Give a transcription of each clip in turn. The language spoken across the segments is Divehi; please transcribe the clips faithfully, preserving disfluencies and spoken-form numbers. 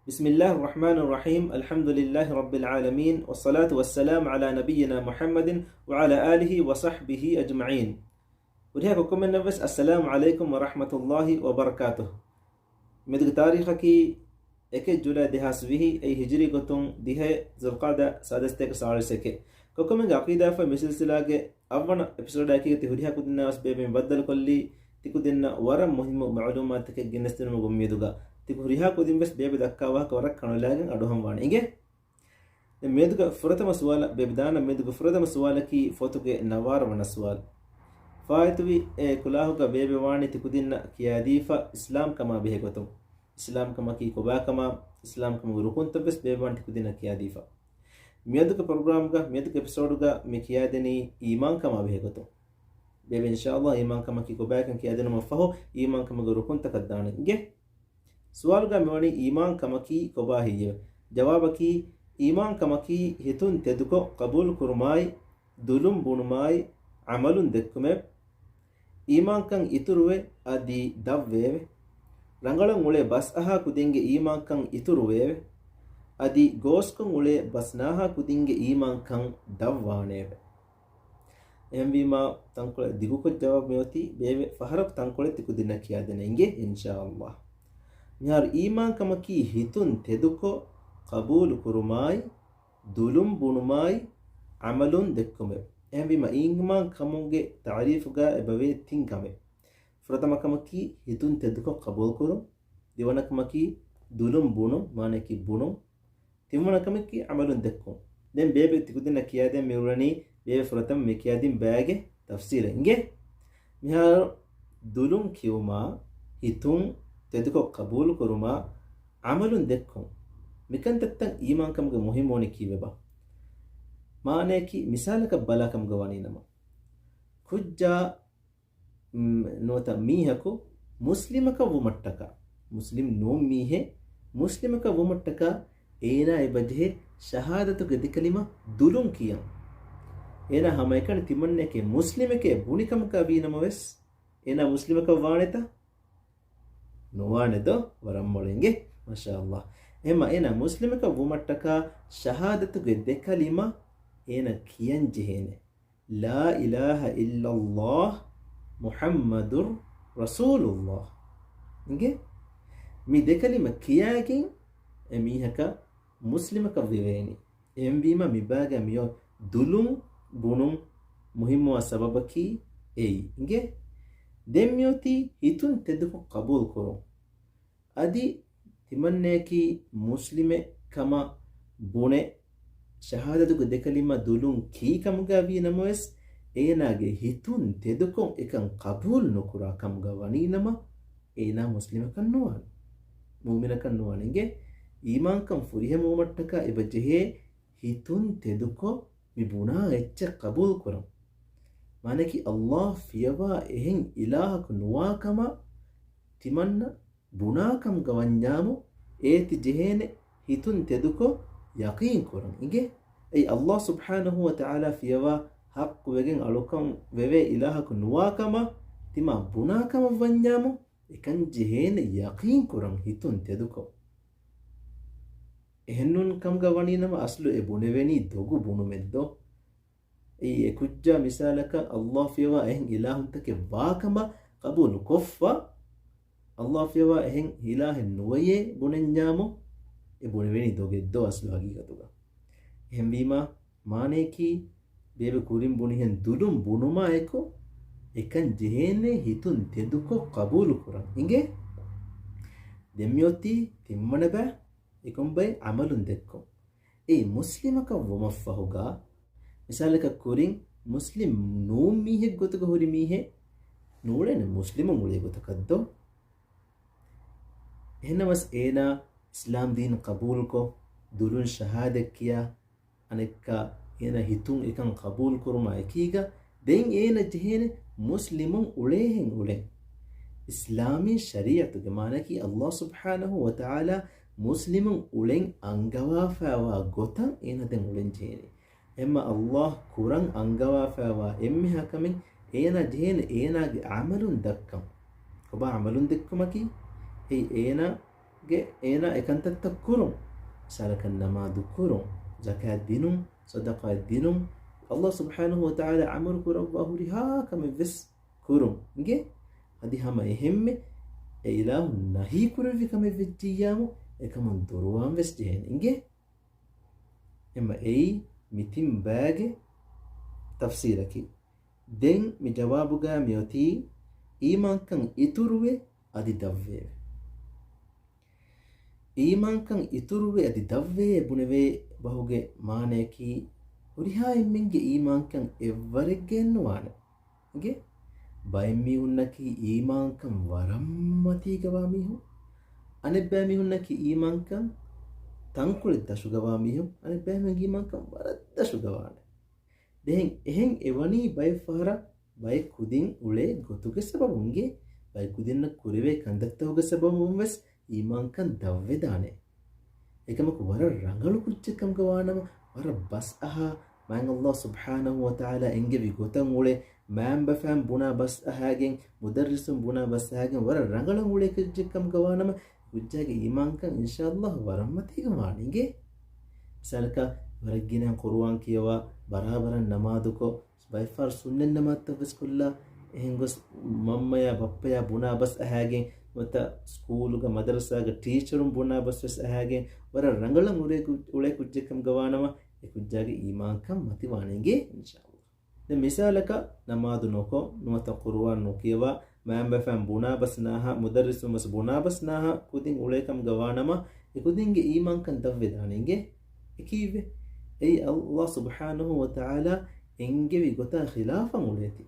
بسم الله الرحمن الرحيم. الحمد لله رب العالمين، والصلاة والسلام على نبينا محمد وعلى آله وصحبه أجمعين. ހުރިހާ ކޮއްކޮމެންނަށްވެސް އައްސަލާމު ޢަލައިކުމް ވަރަޙްމަތުﷲި ވަބަރަކާތުހު. މިއަދުގެ ތާރީޚަކީ އެކެއް ޖުލައި ދެހާސް ވިހި، އެއީ ހިޖުރީ ގޮތުން ދިހައެއް ޒުލްޤަޢިދާ ސާދަ ސަތޭކަ ސާޅީސް އެކެއް. ކޮއްކޮމެންގެ ޢަޤީދާފޮތް މި ސިލްސިލާގެ އަށްވަނަ އެޕިސޯޑާއެކީގަ ތި ހުރިހާ ކުދިންނާވެސް ބޭބެ މި ބައްދަލުކޮށްލީ، ތި ކުދިންނަށް ވަރަށް މުހިއްމު މަޢުލޫމާތުތަކެއް ގެނެސްދިނުމުގެ އުއްމީދުގަ. ތި ހުރިހާ ކުދިންވެސް ބޭބެ ދައްކާ ވާހަކަ ވަރަށް ކަނުލާގެން އަޑުއަހަން ވާނެ އިނގޭ. ދެން މިއަދުގެ ފުރަތަމަ ސުވާލަށް ބޭބެ ދާނަން. މިއަދުގެ ފުރަތަމަ ސުވާލަކީ ފޮތުގެ ނަވާރަ ވަނަ ސުވާލު. ފާއިތުވި އެ ކުލާހުގަ ބޭބެ ވާނީ ތި ކުދިންނަށް ކިޔާދީފަ އިސްލާމް ކަމާ ބެހޭ ގޮތުން. އިސްލާމް ކަމަކީ ކޮބާކަމާ، އިސްލާމް ކަމުގެ ރުކުންތައްވެސް ބޭބެ ވާނީ ތި ކުދިންނަށް ކިޔާދީފަ. މިއަދުގެ ޕްރޮގްރާމްގަ، މިއަދުގެ އެޕިސޯޑުގަ މި ކިޔާދެނީ އީމާން ކަމާ ބެހޭ ގޮތުން. ބޭބެ އިންޝާﷲ އީމާން ކަމަކީ ކޮބާކަން ކިޔާދިނުމަށްފަހު، އީމާން ކަމުގެ ރުކުންތަކަށް ދާނެ އިނގޭ. ސުވާލުގަ މިވަނީ އީމާން ކަމަކީ ކޮބާ ހެއްޔެވެ؟ ޖަވާބަކީ، އީމާން ކަމަކީ ހިތުން ތެދުކޮށް ޤަބޫލު ކުރުމާއި، ދުލުން ބުނުމާއި، ޢަމަލުން ދެއްކުމެވެ. އީމާންކަން އިތުރުވެ، އަދި ދަށްވެއެވެ. ރަނގަޅަށް އުޅޭ ބަސްއަހާ ކުދިންގެ އީމާންކަން އިތުރުވެއެވެ. އަދި ގޯސްކޮށް އުޅޭ ބަސް ނާހާ ކުދިންގެ އީމާންކަން ދަށްވާނެއެވެ. އެހެންވީމާ، ތަންކޮޅެއް ދިގުކޮށް ޖަވާބު މިއޮތީ، ބޭބެ ފަހަރަކު ތަންކޮޅެއް ތި ކުދިންނަށް ކިޔާދޭނެ އިނގޭ، އިންޝާﷲ. މިހާރު އީމާންކަމަކީ ހިތުން ތެދުކޮށް ޤަބޫލު ކުރުމާއި، ދުލުން ބުނުމާއި، ޢަމަލުން ދެއްކުމެވެ. އެހެންވީމަ، އީމާން ކަމުގެ ތަޢުރީފުގަ އެބަވޭ ތިން ކަމެއް. ފުރަތަމަ ކަމަކީ ހިތުން ތެދުކޮށް ޤަބޫލު ކުރުން. ދެވަނަ ކަމަކީ ދުލުން ބުނުން، މާނައަކީ ބުނުން. ތިންވަނަ ކަމަކީ ޢަމަލުން ދެއްކުން. ދެން ބޭބެ ތި ކުދިންނަށް ކިޔާދޭން މި އުޅެނީ، ބޭބެ ފުރަތަމަ މި ކިޔާދިން ބައިގެ ތަފްސީލަށް އިނގޭ. މިހާރު ދުލުން ކިޔުމާ، ހިތުން ތެދުކޮށް ޤަބޫލު ކުރުމާ، ޢަމަލުން ދެއްކުން. މިކަންތައްތައް އީމާންކަމުގެ މުހިއްމުވަނީ ކީއްވެބާ؟ މާނައަކީ މިސާލަކަށް ބަލާ ކަމުގަ ވަނީނަމަ، ކުއްޖާ، މް، ނުވަތަ މީހަކު މުސްލިމަކަށް ވުމަށްޓަކާ، މުސްލިމް ނޫން މީހެއް މުސްލިމަކަށް ވުމަށްޓަކާ، އޭނާ އެބަޖެހޭ ޝަހާދަތުގެ ދެކަލިމަ ދުލުން ކިޔަން. އޭނާ ހަމައެކަނި ތިމަންނެކޭ މުސްލިމެކޭ ބުނިކަމަކާ ވީނަމަވެސް، އޭނާ މުސްލިމަކަށް ވާނެތަ؟ ނުވާނެ ދޯ؟ ވަރަށް މޮޅު އިނގޭ. މާޝާﷲ. އެހެންމަ އޭނާ މުސްލިމަކަށް ވުމަށްޓަކާ ޝަހާދަތުގެ ދެކަލިމަ އޭނާ ކިޔަން ޖެހޭނެ. ލާ އިލާހަ އިއްލައްލާހު މުޙައްމަދުރު ރަސޫލުއްލާހް. އިނގޭ؟ މި ދެކަލިމަ ކިޔާގެން އެ މީހަކަށް މުސްލިމަކަށް ވެވޭނީ. އެހެންވީމަ މިބާގަ މިއޮތް ދުލުން ބުނުން މުހިއްމުވާ ސަބަބަކީ އެއީ. އިނގޭ؟ ދެން މިއޮތީ ހިތުން ތެދުކޮށް ޤަބޫލު ކުރުން. އަދި ތިމަންނައަކީ މުސްލިމެއް ކަމަށް ބުނެ، ޝަހާދަތުގެ ދެކަލިމަ ދުލުން ކީ ކަމުގަ ވީ ނަމަވެސް، އޭނާގެ ހިތުން ތެދުކޮށް އެކަން ޤަބޫލު ނުކުރާ ކަމުގަ ވަނީ ނަމަ، އޭނާ މުސްލިމަކަށް ނުވާނެ. މުއުމިނަކަށް ނުވާނެ. އިނގޭ؟ އީމާންކަން ފުރިހަމަވުމަށްޓަކާ އެބަ ޖެހޭ ހިތުން ތެދުކޮށް މި ބުނާ އެއްޗެއް ޤަބޫލު ކުރަން. މާނައަކީ، ﷲ ފިޔަވާ އެހެން އިލާހަކު ނުވާ ކަމަށް ތިމަންނަ ބުނާ ކަމުގަ ވަންޏާމު، އޭތި ޖެހޭނެ ހިތުން ތެދުކޮށް ޔަޤީން ކުރަން. އިނގޭ؟ އެއީ ﷲ ސުބްޙާނަހޫ ވަތަޢާލާ ފިޔަވާ ޙައްޤުވެގެން އަޅުކަން ވެވޭ އިލާހަކު ނުވާ ކަމަށް ތިމާ ބުނާ ކަމަށް ވަންޏާމު، އެކަން ޖެހޭނެ ޔަޤީން ކުރަން ހިތުން ތެދުކޮށް. އެހެންނޫން ކަމުގަ ވަނީ ނަމަ، އަސްލު އެ ބުނެވެނީ ދޮގު ބުނުމެއް ދޯ؟ އެއީ އެ ކުއްޖާ މިސާލަކަށް، ﷲ ފިޔަވާ އެހެން އިލާހުންތަކެއް ވާ ކަމަށް ޤަބޫލު ކޮށްފަ، ﷲ ފިޔަވާ އެހެން އިލާހެއް ނުވެޔޭ ބުނެންޏާމު، އެ ބުނެވެނީ ދޮގެއް ދޯ އަސްލު ހަގީގަތުގަ؟ އެހެންވީމާ، މާނައަކީ، ބޭބެ ކުރިން ބުނިހެން ދުލުން ބުނުމާ އެކު، އެކަން ޖެހޭނެ ހިތުން ތެދުކޮށް ޤަބޫލު ކުރަން. އިނގޭ؟ ދެން މިއޮތީ ތިންވަނަ ބައި، އެކަން ބައި ޢަމަލުން ދެއްކުން. އެއީ މުސްލިމަކަށް ވުމަށްފަހުގަ، މިސާލަކަށް ކުރިން މުސްލިމް ނޫން މީހެއް ގޮތުގަ ހުރި މީހެއް ނޫޅޭނެ މުސްލިމުން އުޅޭ ގޮތަކަށް ދޯ؟ އެހެންނަމަސް އޭނާ އިސްލާމް ދީން ޤަބޫލުކޮށް، ދުލުން ޝަހާދަތް ކިޔާ، އަނެއްކާ އޭނާ ހިތުން އެކަން ޤަބޫލު ކުރުމާ އެކީގަ، ދެން އޭނަ ޖެހޭނެ މުސްލިމުން އުޅޭހެން އުޅެން. އިސްލާމީ ޝަރީޢަތުގެ މާނައަކީ، ﷲ ސުބްޙާނަހޫ ވަތަޢާލާ މުސްލިމުން އުޅެން އަންގަވާފައިވާ ގޮތަށް އޭނަ ދެން އުޅެން ޖެހޭނެ. އެހެންމަ ﷲ ކުރަން އަންގަވާފައިވާ އެންމެހާ ކަމެއް އޭނާ ޖެހޭނެ އޭނާގެ ޢަމަލުން ދައްކަން. ކޮބާ ޢަމަލުން ދެއްކުމަކީ؟ އެއީ އޭނާ ގެ އޭނާ އެކަންތައްތައް ކުރުން، މިސާލަކަށް ނަމާދު ކުރުން، ޒަކާތް ދިނުން، ޞަދަޤާތް ދިނުން، އަﷲ ސުބްޙާނަހޫ ވަތަޢާލާ އަމުރު ކުރައްވާ ހުރިހާ ކަމެއް ވެސް ކުރުން އިނގޭ. އަދި ހަމަ އެހެންމެ އެ އިލާހު ނަހީ ކުރެއްވި ކަމެއް ވެއްޖިއްޔާމު އެކަމުން ދުރުވާން ވެސް ޖެހޭނެ އިނގޭ. އެމަ އެއީ މި ތިން ބައިގެ ތަފްސީލަކީ. ދެން މި ޖަވާބުގަ މިއޮތީ އީމާންކަން އިތުރުވެ އަދި ދަށްވެއެވެ. އީމާންކަން އިތުރުވެ އަދި ދަށްވެއޭ ބުނެވޭ ބަހުގެ މާނަޔަކީ، ހުރިހާ އެންމެންގެ އީމާންކަން އެއްވަރެއްގައެއްނުވާނެ. އިނގޭ؟ ބައެއް މީހުންނަކީ އީމާންކަން ވަރަށް މަތީގަވާ މީހުން. އަނެއްބައި މީހުންނަކީ އީމާންކަން ތަންކޮޅެއް ދަށުގަވާ މީހުން. އަނެއްބައި މީހުން އީމާންކަން ވަރަށް ދަށުގަވާނެ. ދެން އެހެން އެވަނީ ބައެއް ފަހަރަށް ބައެއް ކުދިން އުޅޭ ގޮތުގެ ސަބަބުންގެ، ބައެއް ކުދިންނަށް ކުރެވޭ ކަންތައްތަކުގެ ސަބަބުން ވެސް އީމާންކަން ދަށްވެދާނެ. އެކަމަކު ވަރަށް ރަނގަޅު ކުއްޖެއް ކަމުގަ ވާނަމަ، ވަރަށް ބަސް އަހާ، މާތް އަﷲ ސުބްޙާނަހޫ ވަތަޢާލާ އެންގެވި ގޮތަށް އުޅޭ، މައިންބަފައިން ބުނާ ބަސް އަހާގެން، މުދައްރިސުން ބުނާ ބަސް އަހާގެން ވަރަށް ރަނގަޅަށް އުޅޭ ކުއްޖެއް ކަމުގަ ވާނަމަ، ކުއްޖާގެ އީމާންކަން އިންޝާﷲ ވަރަށް މަތީގަ ވާނެ އިނގޭ. މިސާލަކަށް ވަރަށް ގިނަ ޤުރުއާން ކިޔަވާ، ބަރާބަރަށް ނަމާދުކޮށް، ބައެއްފަހަރު ސުންނަތް ނަމާދުތައް ވެސް ކޮށްލާ، އެހެން ގޮސް މަންމަޔާ ބައްޕަޔާ ބުނާ ބަސް އަހާގެން، ނުވަތަ ސްކޫލުގަ މަދަރުސާގަ ޓީޗަރުން ބުނާ ބަސް ވެސް އަހާގެން، ވަރަށް ރަނގަޅަށް އުޅޭ ކު-، އުޅޭ ކުއްޖެއް ކަމުގަ ވާނަމަ، އެ ކުއްޖާގެ އީމާންކަން މަތިވާނެ އިނގޭ އިންޝާﷲ. ދެން މިސާލަކަށް ނަމާދު ނުކޮށް، ނުވަތަ ޤުރުއާން ނުކިޔަވާ، މައިންބަފައިން ބުނާ ބަސް ނާހާ، މުދައްރިސުން ވެސް ބުނާ ބަސް ނާހާ ކުދިން އުޅޭ ކަމުގަ ވާނަމަ، އެ ކުދިންގެ އީމާންކަން ދަށްވެދާނެ އިނގޭ. އެކީއްވެ؟ އެއީ އަﷲ ސުބްޙާނަހޫ ވަތަޢާލާ އެންގެވި ގޮތާ ޚިލާފަށް އުޅޭތީ.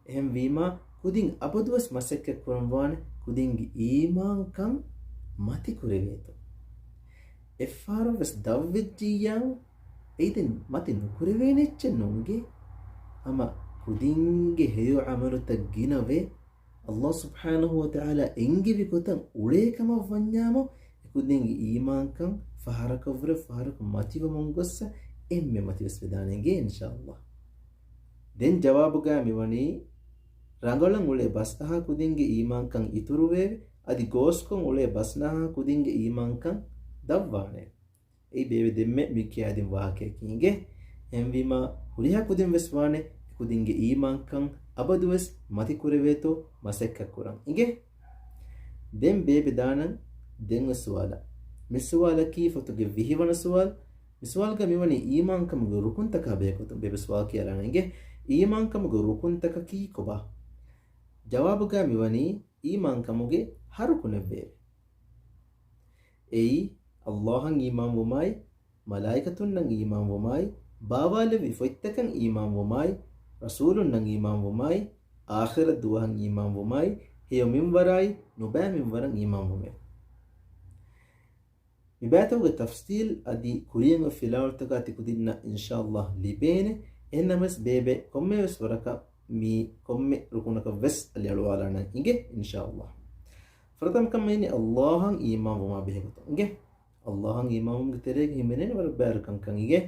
އެހެންވީމާ، ކުދިން އަބަދުވެސް މަސައްކަތް ކުރަންވާނެ ކުދިންގެ އީމާންކަން މަތި ކުރެވޭތޯ. އެއްފަހަރަށް ވެސް ދަށްވެއްޖިއްޔާ، އެއީ ދެން މަތި ނުކުރެވޭނެ އެއްޗެއް ނޫންގެ. ހަމަ ކުދިންގެ ހެޔޮ ޢަމަލުތައް ގިނަވެ، އަﷲ ސުބްޙާނަހޫ ވަތަޢާލާ އެންގެވި ގޮތަށް އުޅޭ ކަމަށް ވަންޏާމު، އެ ކުދިންގެ އީމާންކަން ފަހަރަކަށްވުރެ ފަހަރަކު މަތިވަމުން ގޮއްސަ އެންމެ މަތިވެސް ވެދާނެ އިނގޭ އިންޝާﷲ. ދެން ޖަވާބުގަ މިވަނީ، ރަނގަޅަށް އުޅޭ ބަސް އަހާ ކުދިންގެ އީމާންކަން އިތުރުވެއެވެ. އަދި ގޯސްކޮށް އުޅޭ ބަސް ނާހާ ކުދިންގެ އީމާންކަން ދަށްވާނެ. އެއީ ބޭބެ ދެންމެ މި ކިޔާދިން ވާހަކަޔަކީ އިނގޭ. އެހެންވީމާ، ހުރިހާ ކުދިން ވެސް ވާނެ، އެ ކުދިންގެ އީމާންކަން އަބަދުވެސް މަތި ކުރެވޭތޯ މަސައްކަތް ކުރަން އިނގޭ. ދެން ބޭބެ ދާނަން ދެން އޮތް ސުވާލަށް. މި ސުވާލަކީ ފޮތުގެ ވިހި ވަނަ ސުވާލު. މި ސުވާލުގަ މިވަނީ އީމާންކަމުގެ ރުކުންތަކާ ބެހޭގޮތުން. ބޭބެ ސުވާލު ކިޔާލާނަން އިނގޭ. އީމާންކަމުގެ ރުކުންތަކަކީ ކޮބާ؟ ޖަވާބުގަ މިވަނީ އީމާންކަމުގެ ހަ ރުކުނެއްވެއެވެ. އެއީ، އަﷲއަށް އީމާންވުމާއި، މަލާއިކަތުންނަށް އީމާންވުމާއި، ބާވާލެއްވި ފޮތްތަކަށް އީމާންވުމާއި، ރަސޫލުންނަށް އީމާންވުމާއި، އާޚިރަތް ދުވަހަށް އީމާންވުމާއި، ހެޔޮ މިންވަރާއި، ނުބައި މިންވަރަށް އީމާންވުމެވެ. މި ބައިތަކުގެ ތަފްސީލް އަދި ކުރިޔަށް އޮތް ފިލާވަޅުތަކާ ތި ކުދިންނަށް އިންޝާﷲ ލިބޭނެ. އެހެންނަމަވެސް ބޭބެ ކޮންމެވެސް ވަރަކަށް މި ކޮންމެ ރުކުނަކަށް ވެސް އަލިއަޅުވާލާނަން އިނގޭ އިންޝާﷲ. ފުރަތަމަ ކަމަށް އިނީ އަﷲއަށް އީމާންވުމާ ބެހޭގޮތުން އިނގޭ. އަﷲއަށް އީމާންވުމުގެ ތެރޭގަ ހިމެނޭނެ ވަރަށް ބައިވަރު ކަންކަން އިނގޭ.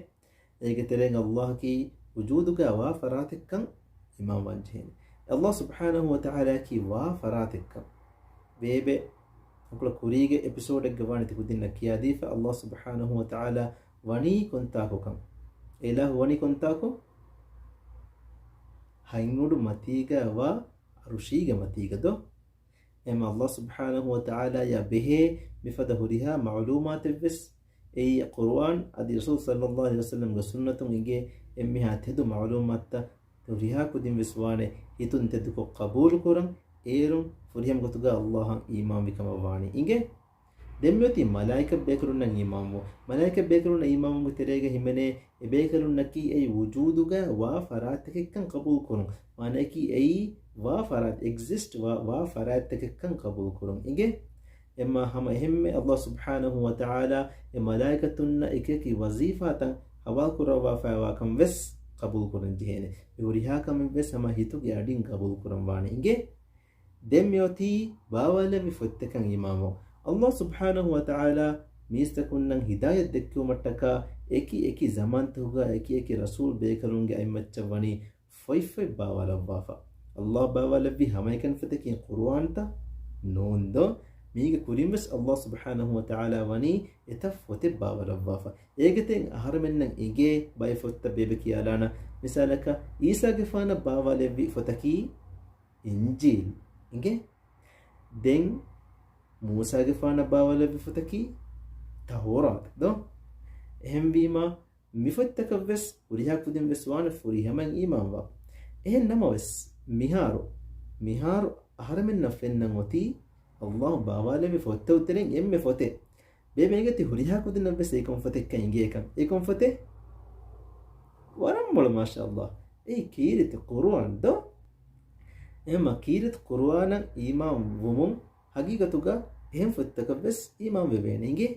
އޭގެ ތެރޭގަ އަﷲއަކީ ވުޖޫދުގަ ވާ ފަރާތެއްކަން އީމާންވާން ޖެހޭނެ. އަﷲ ސުބްޙާނަހޫ ވަތަޢާލާއަކީ ވާ ފަރާތެއްކަން. ބޭބެ އަކުޅަ ކުރީގެ އެޕިސޯޑެއްގަ ވާނެ ތި ކުދިންނަށް ކިޔާދީފަ، އަﷲ ސުބްޙާނަހޫ ވަތަޢާލާ ވަނީ ކޮންތާކުކަން. އެ އިލާހު ވަނީ ކޮންތާކު؟ ހަތް އުޑު މަތީގަ ވާ އަރުޝީގެ މަތީގަ ދޯ؟ އެހެން އަﷲ ސުބްޙާނަހޫ ވަތަޢާލާޔާ ބެހޭ މިފަދަ ހުރިހާ މަޢުލޫމާތެއްވެސް އެއީ ޤުރުއާން އަދި ރަސޫލު ޞައްލައްލާހު ޢަލައިހި ވަސައްލަމްގެ ސުންނަތުން އެނގޭ އެންމެހާ ތެދު މަޢުލޫމާތުތައް ހުރިހާ ކުދިން ވެސް ވާނެ ހިތުން ތެދުކޮށް ޤަބޫލުކުރަން، އޭރުން ފުރިހަމަ ގޮތުގަ އަﷲއަށް އީމާންވި ކަމަށް ވާނީ އިނގޭ. ދެން މިއޮތީ މަލާއިކަ ބޭކަލުންނަށް އީމާންވުން. މަލާއިކަ ބޭކަލުންނަށް އީމާންވުމުގެ ތެރޭގަ ހިމެނޭ އެ ބޭކަލުންނަކީ އެއީ ވުޖޫދުގަ ވާ ފަރާތްތަކެއްކަން ޤަބޫލުކުރުން. މާނައަކީ އެއީ ވާ ފަރާތް، އެގްޒިސްޓް ވާ، ވާ ފަރާތްތަކެއްކަން ޤަބޫލުކުރުން އިނގޭ. އެމާ ހަމަ އެހެންމެ އަﷲ ސުބްޙާނަހޫ ވަތަޢާލާ އެ މަލާއިކަތުންނަށް އެކިއެކި ވަޒީފާތައް ހަވާލުކުރައްވާފައިވާކަން ވެސް ޤަބޫލުކުރަން ޖެހޭނެ. މި ހުރިހާ ކަމެއް ވެސް ހަމަ ހިތުގެ އަޑިން ޤަބޫލުކުރަން ވާނެ އިނގޭ. ދެން މިއޮތީ ބާވާލެއްވި ފޮތްތަކަށް އީމާންވުން. އަﷲ ސުބްޙާނަހޫ ވަތަޢާލާ މީސްތަކުންނަށް ހިދާޔަތް ދެއްކެވުމަށްޓަކާ އެކި އެކި ޒަމާންތަކުގަ އެކި އެކި ރަސޫލް ބޭކަލުންގެ އަތްމައްޗަށް ވަނީ ފޮތްފޮތް ބާވާލައްވާފަ. އަﷲ ބާވާލެއްވި ހަމައެކަނި ފޮތަކީ ޤުރުއާންތަ؟ ނޫން ދޯ؟ މީގެ ކުރިން ވެސް ﷲ ސުބްޙާނަހޫ ވަތަޢާލާ ވަނީ އެތައް ފޮތެއް ބާވަލައްވާފަ. އޭގެ ތެރެއިން އަހަރެމެންނަށް އެނގޭ ބައެއް ފޮތްތައް ބޭބެ ކިޔާލާނަން. މިސާލަކަށް، އީސާގެފާނަށް ބާވާލެއްވި ފޮތަކީ އިންޖީލް. އިނގޭ؟ ދެން މޫސާގެފާނަށް ބާވާލެއްވި ފޮތަކީ ތައުރާތު ދޯ؟ އެހެންވީމާ، މި ފޮތްތަކަށް ވެސް ހުރިހާ ކުދިން ވެސް ވާނެ ފުރިހަމައިން އީމާންވާ. އެހެން ނަމަވެސް، މިހާރު، މިހާރު އަހަރެމެންނަށް ފެންނަން އޮތީ ﷲ ބާވާލެއްވި ފޮތްތަކުގެ ތެރެއިން އެންމެ ފޮތެއް. ބޭބެ އެނގޭތީ ހުރިހާ ކުދިންނަށް ވެސް އެއީ ކޮން ފޮތެއްކަން އެނގޭކަން. އެއީ ކޮން ފޮތެއް؟ ވަރަށް މޮޅު، މާޝާﷲ. އެއީ ކީރިތި ޤުރުއާން ދޯ؟ އެހެންމަ ކީރިތި ޤުރުއާނަށް އީމާން ވުމުން ހަގީގަތުގަ އެހެން ފޮތްތަކަށް ވެސް އީމާން ވެވޭނެ އިނގޭ.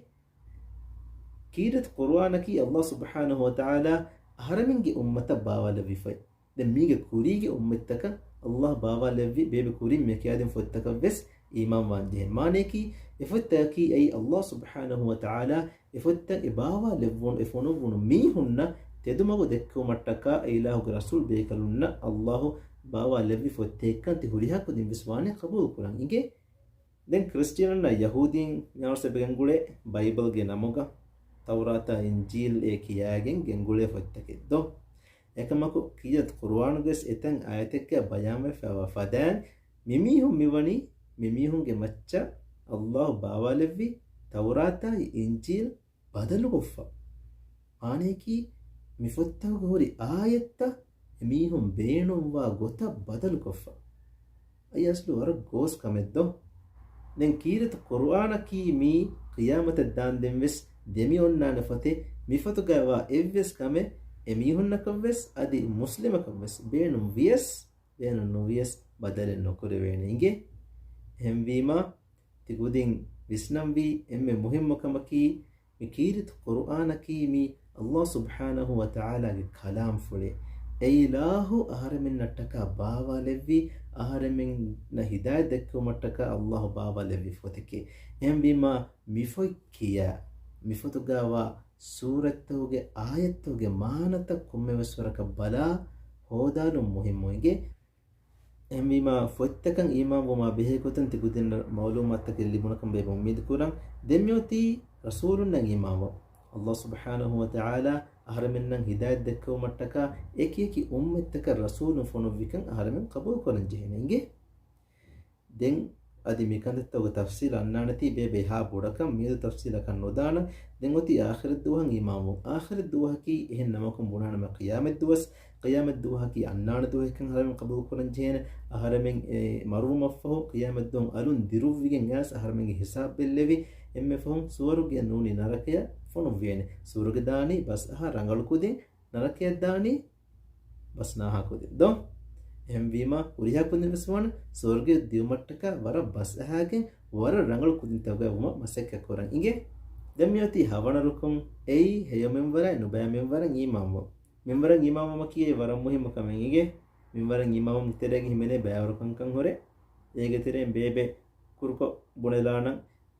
ކީރިތި ޤުރުއާނަކީ ﷲ ސުބްޙާނަހޫ ވަތަޢާލާ އަހަރެމެންގެ އުއްމަތަށް ބާވާލެއްވި ފޮތް. ދެން މީގެ ކުރީގެ އުއްމަތްތަކަށް ﷲ ބާވާލެއްވި ބޭބެ ކުރިން މި ކިޔާދިން ފޮތްތަކަށް ވެސް އީމާން ވާން ޖެހޭ. މާނަޔަކީ، އެ ފޮތްތަކަކީ އެއީ ﷲ ސުބްޙާނަހޫ ވަތަޢާލާ އެ ފޮތްތައް އެ ބާވާލެއްވުނު، އެ ފޮނުއްވުނު މީހުންނަށް ތެދުމަގު ދެއްކެވުމަށްޓަކާ އެ އިލާހުގެ ރަސޫލް ބޭކަލުންނަށް ﷲ ބާވާލެއްވި ފޮތްތަކެއްކަން ތި ހުރިހާ ކުދިން ވެސް ވާނެ ޤަބޫލުކުރަން އިނގޭ. ދެން ކްރިސްޓިއަނުންނާ ޔަހޫދީން މިހާރު ސެބެގެން ގުޅޭ ބައިބަލްގެ ނަމުގަ ތައުރާތާ އިންޖީލް އޭ ކިޔާގެން ގެންގުޅޭ ފޮތްތަކެއް ދޯ؟ އެކަމަކު، ކީރިތި ޤުރުއާނުގަވެސް އެތައް އާޔަތެއްގަ ބަޔާންވެފައިވާ ފަދައިން، މިމީހުން މިވަނީ މިމީހުންގެ މައްޗަށް ﷲ ބާވާލެއްވި ތައުރާތާއި އިންޖީލް ބަދަލުކޮށްފަ. މާނަޔަކީ، މި ފޮތްތަކުގަ ހުރި އާޔަތްތައް އެމީހުން ބޭނުންވާ ގޮތަށް ބަދަލުކޮށްފަ. އައި އަސްލު ވަރަށް ގޯސް ކަމެއް ދޯ؟ ދެން ކީރިތި ޤުރުއާނަކީ މީ ޤިޔާމަތަށް ދާންދެން ވެސް ދެމިއޮންނާނެ ފޮތެއް. މި ފޮތުގައިވާ އެއްވެސް ކަމެއް އެމީހުންނަކަށް ވެސް އަދި މުސްލިމަކަށް ވެސް ބޭނުން ވިޔަސް، ބޭނުން ނުވިޔަސް ބަދަލެއް ނުކުރެވޭނެ އިނގޭ. އެހެންވީމާ، ތި ކުދިން ވިސްނަންވީ އެންމެ މުހިއްމު ކަމަކީ، މި ކީރިތި ޤުރުއާނަކީ މީ ﷲ ސުބްޙާނަހޫ ވަތަޢާލާގެ ކަލާމްފުޅެއް. އެ އިލާހު އަހަރެމެންނަށްޓަކާ ބާވާލެއްވި، އަހަރެމެންނަށް ހިދާޔަތް ދެއްކެވުމަށްޓަކާ ﷲ ބާވާލެއްވި ފޮތެކޭ. އެހެންވީމާ، މި ފޮތް ކިޔާ، މި ފޮތުގައިވާ ސޫރަތްތަކުގެ އާޔަތްތަކުގެ މާނަތައް ކޮންމެވެސް ވަރަކަށް ބަލާ ހޯދާލުން މުހިއްމު އިނގޭ. އެހެންވީމާ، ފޮތްތަކަށް އީމާންވުމާ ބެހޭ ގޮތުން ތި ކުދިންނަށް މަޢުލޫމާތުތަކެއް ލިބުނުކަން ބޭބެ އުއްމީދު ކުރަން. ދެން މިއޮތީ ރަސޫލުންނަށް އީމާންވުން. ﷲ ސުބްޙާނަހޫ ވަތަޢާލާ އަހަރެމެންނަށް ހިދާޔަތް ދެއްކެވުމަށްޓަކާ އެކި އެކި އުއްމަތްތަކަށް ރަސޫލުން ފޮނުއްވިކަން އަހަރެމެން ޤަބޫލުކުރަން ޖެހޭނެ އިނގޭ. ދެން އަދި މިކަންތައްތަކުގެ ތަފްޞީލް އަންނާނެތީ ބޭބެ އެހާ ބޮޑަކަށް މިއަދު ތަފްޞީލަކަށް ނުދާނަން. ދެން އޮތީ އާޚިރަތް ދުވަހަށް އީމާންވުން. އާޚިރަތް ދުވަހަކީ އެހެން ނަމަކުން ބުނާނަމަ ޤިޔާމަތް ދުވަސް. ޤިޔާމަތް ދުވަހަކީ އަންނާނެ ދުވަހެއްކަން އަހަރެމެން ޤަބޫލުކުރަން ޖެހޭނެ. އަހަރެމެން އެ މަރުވުމަށްފަހު ޤިޔާމަތް ދުވަހު އަލުން ދިރުއްވިގެން އައިސް އަހަރެމެންގެ ހިސާބް ބެއްލެވި އެންމެ ފަހުން ސުވަރުގެއަށް ނޫނީ ނަރަކަޔަށް ފޮނުއްވޭނެ. ސުވަރުގެ ދާނީ ބަސް އަހާ ރަނގަޅު ކުދިން، ނަރަކަޔަށް ދާނީ ބަސް ނާހާ ކުދިން ދޯ؟ އެހެންވީމާ، ހުރިހާ ކުދިން ވެސް ވާނެ ސުވަރުގެ ދިއުމަށްޓަކާ ވަރަށް ބަސް އަހާގެން ވަރަށް ރަނގަޅު ކުދިންތަކުގައި ވުމަށް މަސައްކަތް ކުރަން އިނގޭ. ދެން މިއޮތީ ހަވަނަ ރުކުން. އެއީ ހެޔޮ މިންވަރާއި ނުބައި މިންވަރަށް އީމާންވުން. މިންވަރަށް އީމާންވުމަކީ އެއީ ވަރަށް މުހިއްމު ކަމެއް އިނގޭ. މިންވަރަށް އީމާންވުމުގެ ތެރޭގަ ހިމެނޭ ބައިވަރު ކަންކަން ހުރޭ. އޭގެ ތެރެއިން ބޭބެ ކުރުކޮށް ބުނެލާނަން.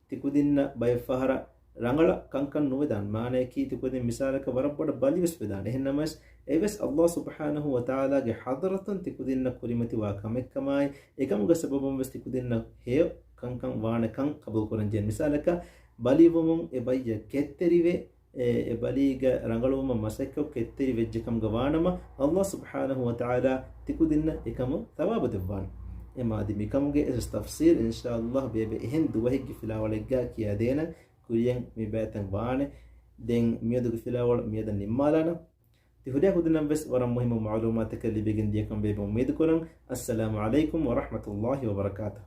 ތިކުދިންނަށް ބައެއް ފަހަރަށް ރަނގަޅަށް ކަންކަން ނުވެދާނެ. މާނަޔަކީ ތިކުދިން މިސާލަކަށް ވަރަށް ބޮޑަށް ބަލިވެސް ވެދާނެ. އެހެންނަމަވެސް، އެވެސް ﷲ ސުބްޙާނަހޫ ވަތަޢާލާގެ ޙަޟްރަތުން ތިކުދިންނަށް ކުރިމަތިވާ ކަމެއްކަމާއި، އެކަމުގެ ސަބަބުން ވެސް ތިކުދިންނަށް ހެޔޮ ކަންކަން ވާނެކަން ޤަބޫލުކުރަން ޖެހޭނެ. މިސާލަކަށް، ބަލިވުމުން އެ ބައްޔަށް ކެތްތެރިވެ، އެ، އެ ބަލީގަ ރަނގަޅުވުމަށް މަސައްކަތް ކެތްތެރި ވެއްޖެ ކަމުގަ ވާނަމަ، ﷲ ސުބްޙާނަހޫ ވަތަޢާލާ ތިކުދިންނަށް އެކަމު ޘަވާބު ދެއްވާނެ. އެމާ އަދި މިކަމުގެ އެސް ތަފްޞީލް އިންޝާﷲ ބޭބެ އެހެން ދުވަހެއްގެ ފިލާވަޅެއްގަ ކިޔާދޭނަން. ކުރިޔަށް މި ބައިތަން ވާނެ. ދެން މިއަދުގެ ފިލާވަޅު މިއަދަށް ނިންމާލާނަން. ތި ހުރިހާ ކުދިންނަށް ވެސް ވަރަށް މުހިއްމު މަޢުލޫމާތަކެއް ލިބިގެން ދިޔަކަން ބޭބެ އުއްމީދު ކުރަން. އައްސަލާމު ޢަލައިކުމް ވަރަޙްމަތުﷲ ވަބަރަކާތުހު.